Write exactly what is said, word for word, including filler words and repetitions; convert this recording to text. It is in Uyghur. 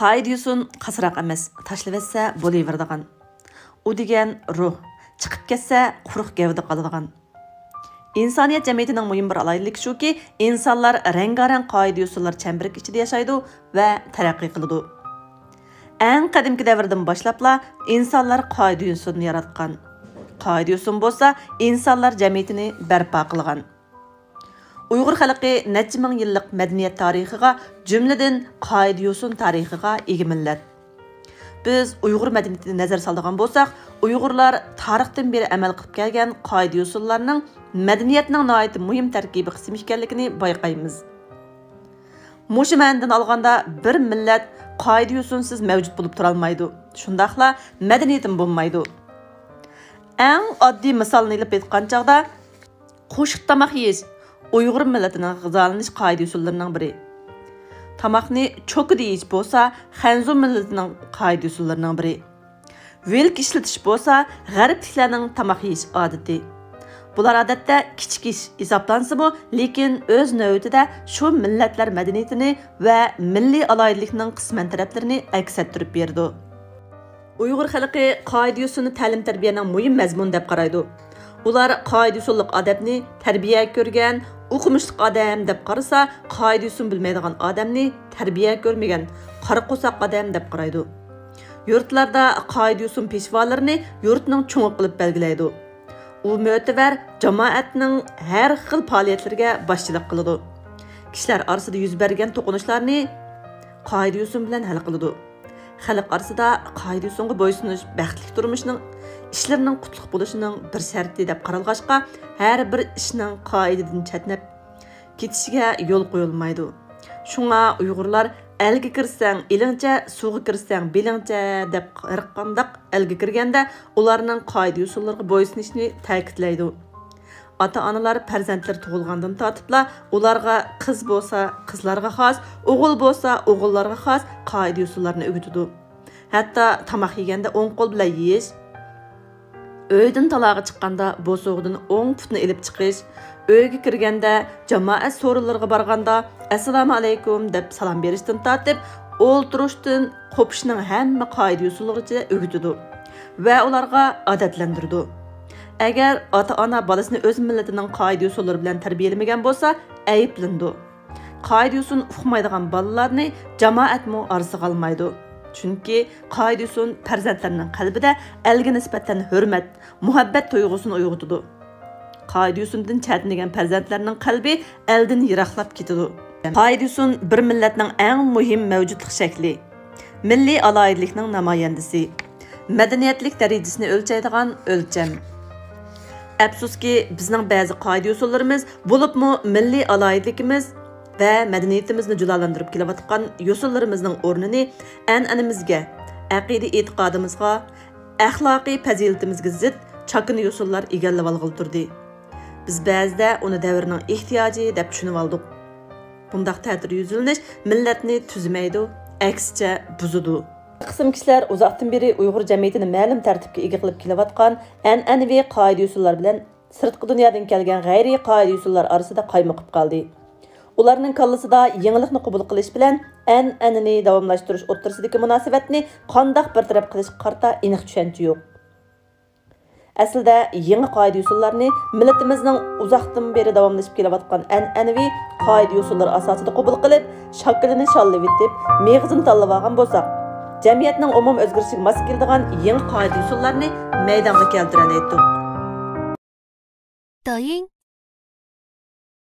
قائىدە يوسۇن قاسراق ئەمەس، تاشلىۋەتسە بولۇۋېرىدىغان. ئۇ دېگەن روھ، چىقىپ كەتسە قۇرۇق گەۋدە قالىدىغان. ئىنسانىيەت جەمئىيىتىنىڭ مۇھىم بىر ئالاھىدىلىكى شۇكى، ئىنسانلار رەڭگارەڭ قائىدە يوسۇنلار چەمبىرىكى ئىچىدە ياشايدۇ ۋە تەرەققىي قىلىدۇ. ئەڭ قەدىمكى دەۋردىن باشلاپلا ئىنسانلار قائىدە يوسۇننى ياراتقان. قائىدە يوسۇن بولسا ئىنسانلار جەمئىيىتىنى بەرپا قىلغان. ئۇيغۇر خەلقى نەچچە مىڭ يىللىق مەدەنىيەت تارىخىغا، جۈملىدىن قائىدە يوسۇن تارىخىغا ئىگە مىللەت. بىز ئۇيغۇر مەدەنىيىتىنى نەزەر سالىدىغان بولساق، ئۇيغۇرلار تارىختىن بېرى ئەمەل قىلىپ كەلگەن قائىدە يوسۇنلارنىڭ مەدەنىيەتنىڭ ناھايىتى مۇھىم تەركىبىي قىسمى ئىكەنلىكىنى بايقايمىز. مۇشۇ مەنىدىن ئالغاندا، بىر مىللەت قائىدە يوسۇنسىز مەۋجۇت بولۇپ تۇرالمايدۇ، شۇنداقلا مەدەنىيىتىمۇ بولمايدۇ. ئەڭ ئاددىي مىسالنى ئېلىپ ئېيتقان چاغدا، قوشۇپ تاماق يېيىش ئۇيغۇر مىللىتىنىڭ غىزالىنىش قائىدە-ئۇسۇللىرىنىڭ بىرى. تاماقنى چوكىدا يېيىش بولسا خەنزۇ مىللىتىنىڭ قائىدە-ئۇسۇللىرىنىڭ بىرى. ۋىلكا ئىشلىتىش بولسا غەربلىكلەرنىڭ تاماق يېيىش ئادىتى. بۇلار ئادەتتە كىچىك ئىش ھېسابلانسىمۇ، لېكىن ئۆز نۆۋىتىدە شۇ مىللەتلەر مەدەنىيىتىنى ۋە مىللىي ئالاھىدىلىكنىڭ قىسمەن تەرەپلىرىنى ئەكس ئەتتۈرۈپ بېرىدۇ. ئۇيغۇر خەلقى قائىدە-يوسۇننى تەلىم-تەربىيەنىڭ مۇھىم مەزمۇنى دەپ قارايدۇ. ئۇلار قائىدە-يوسۇنلۇق ئادەمنى تەربىيە كۆرگەن، ئوقۇمۇشلۇق ئادەم دەپ قارىسا، قائىدە-يوسۇن بىلمەيدىغان ئادەمنى تەربىيە كۆرمىگەن، قارا قورساق ئادەم دەپ قارايدۇ. يۇرتلاردا قائىدە-يوسۇن پېشۋالىرىنى يۇرتنىڭ چوڭى قىلىپ بەلگىلەيدۇ. ئۇ مۆتىۋەر جامائەتنىڭ ھەر خىل پائالىيەتلىرىگە باشچىلىق قىلىدۇ. كىشىلەر ئارىسىدا يۈز بەرگەن توقۇنۇشلارنى قائىدە-يوسۇن بىلەن ھەل قىلىدۇ. خەلق ئارىسىدا قائىدە-يوسۇنغا بويسۇنۇش بەختلىك تۇرمۇشنىڭ، ئىشلىرىنىڭ قۇتلۇق بولۇشىنىڭ بىر شەرتى دەپ قارالغاچقا، ھەر بىر ئىشنىڭ قائىدىدىن چەتنەپ كېتىشىگە يول قويۇلمايدۇ. شۇڭا ئۇيغۇرلار «ئەلگە كىرسەڭ ئېلىڭچە، سۇغا كىرسەڭ بېلىڭچە» دەپ، ھەرقانداق ئەلگە كىرگەندە ئۇلارنىڭ قائىدە-يوسۇنلىرىغا بويسۇنۇشنى تەكىتلەيدۇ. ئاتا-ئانىلار پەرزەنتلىرى تۇغۇلغاندىن تارتىپلا ئۇلارغا قىز بولسا قىزلارغا خاس، ئوغۇل بولسا ئوغۇللارغا خاس قائىدە-يوسۇنلارنى ئۆگىتىدۇ. ھەتتا تاماق يېگەندە ئوڭ قول بىلەن يېيىش، ئۆيدىن تالاغا چىققاندا بوسۇغىدىن ئوڭ پۇتنى ئېلىپ چىقىش، ئۆيگە كىرگەندە، جامائەت سورۇنلىرىغا بارغاندا «ئەسسالامۇ ئەلەيكۇم» دەپ سالام بېرىشتىن تارتىپ، ئولتۇرۇشتىن قوپۇشنىڭ ھەممە قائىدە-يوسۇنلىرىغىچە ئۆگىتىدۇ ۋە ئۇلارغا ئادەتلەندۈرىدۇ. ئەگەر ئاتا-ئانا بالىسىنى ئۆز مىللىتىنىڭ قائىدە-يوسۇنلىرى بىلەن تەربىيەلىمىگەن بولسا، ئەيىبلىنىدۇ. قائىدە-يوسۇن ئۇقمايدىغان بالىلارنى جامائەتمۇ ئارىسىغا ئالمايدۇ. چۈنكى قائىدە-يوسۇن پەرزەنتلەرنىڭ قەلبىدە ئەلگە نىسبەتەن ھۆرمەت، مۇھەببەت تۇيغۇسىنى ئويغىتىدۇ. قائىدە-يوسۇندىن چەتنىگەن پەرزەنتلەرنىڭ قەلبى ئەلدىن يىراقلاپ كېتىدۇ. قائىدە-يوسۇن بىر مىللەتنىڭ ئەڭ مۇھىم مەۋجۇتلۇق شەكلى. مىللىي ئالاھىدىلىكنىڭ نامايەندىسى. مەدەنىيەتلىك دەرىجىسىنى ئۆلچەيدىغان ئۆلچەم. ئەپسۇسكى، بىزنىڭ بەزى قائىدە-يوسۇنلىرىمىز، بولۇپمۇ مىللىي ئالاھىدىلىكىمىز ۋە مەدەنىيىتىمىزنى جۇلالاندۇرۇپ كېلىۋاتقان يوسۇنلىرىمىزنىڭ ئورنىنى ئەنئەنىمىزگە، ئەقىدە-ئېتىقادىمىزغا، ئەخلاقىي پەزىلىتىمىزگە زىت چاكىنا يوسۇنلار ئىگىلىۋالغىلى تۇردى. بىز بەزىدە ئۇنى دەۋرنىڭ ئېھتىياجى دەپ چۈشىنىۋالدۇق. بۇنداق تەتۈر يۈزلىنىش مىللەتنى تۈزىمەيدۇ، ئەكسىچە بۇزىدۇ. بىر قىسىم كىشىلەر ئۇزاقتىن بېرى ئۇيغۇر جەمئىيىتىنى مەلۇم تەرتىپكە ئىگە قىلىپ كېلىۋاتقان ئەنئەنىۋى قائىدە-يوسۇنلار بىلەن سىرتقى دۇنيادىن كەلگەن غەيرىي قائىدە-يوسۇنلار ئارىسىدا قايمۇقۇپ قالدى. ئۇلارنىڭ كاللىسىدا يېڭىلىقنى قوبۇل قىلىش بىلەن ئەنئەنىنى داۋاملاشتۇرۇش ئوتتۇرىسىدىكى مۇناسىۋەتنى قانداق بىر تەرەپ قىلىشقا قارىتا ئېنىق چۈشەنچە يوق. ئەسلىدە يېڭى قائىدە-يوسۇنلارنى مىللىتىمىزنىڭ ئۇزاقتىن بېرى داۋاملىشىپ كېلىۋاتقان ئەنئەنىۋى قائىدە-يوسۇنلىرى ئاساسىدا قوبۇل قىلىپ، شاكىلىنى شاللىۋېتىپ، مېغىزىنى تاللىۋالغان بولساق، جەمئىيەتنىڭ ئومۇمىي ئۆزگىرىشىگە ماس كېلىدىغان يېڭى قائىدە-يوسۇنلارنى مەيدانغا كەلتۈرەلەيتتۇق. 抖音、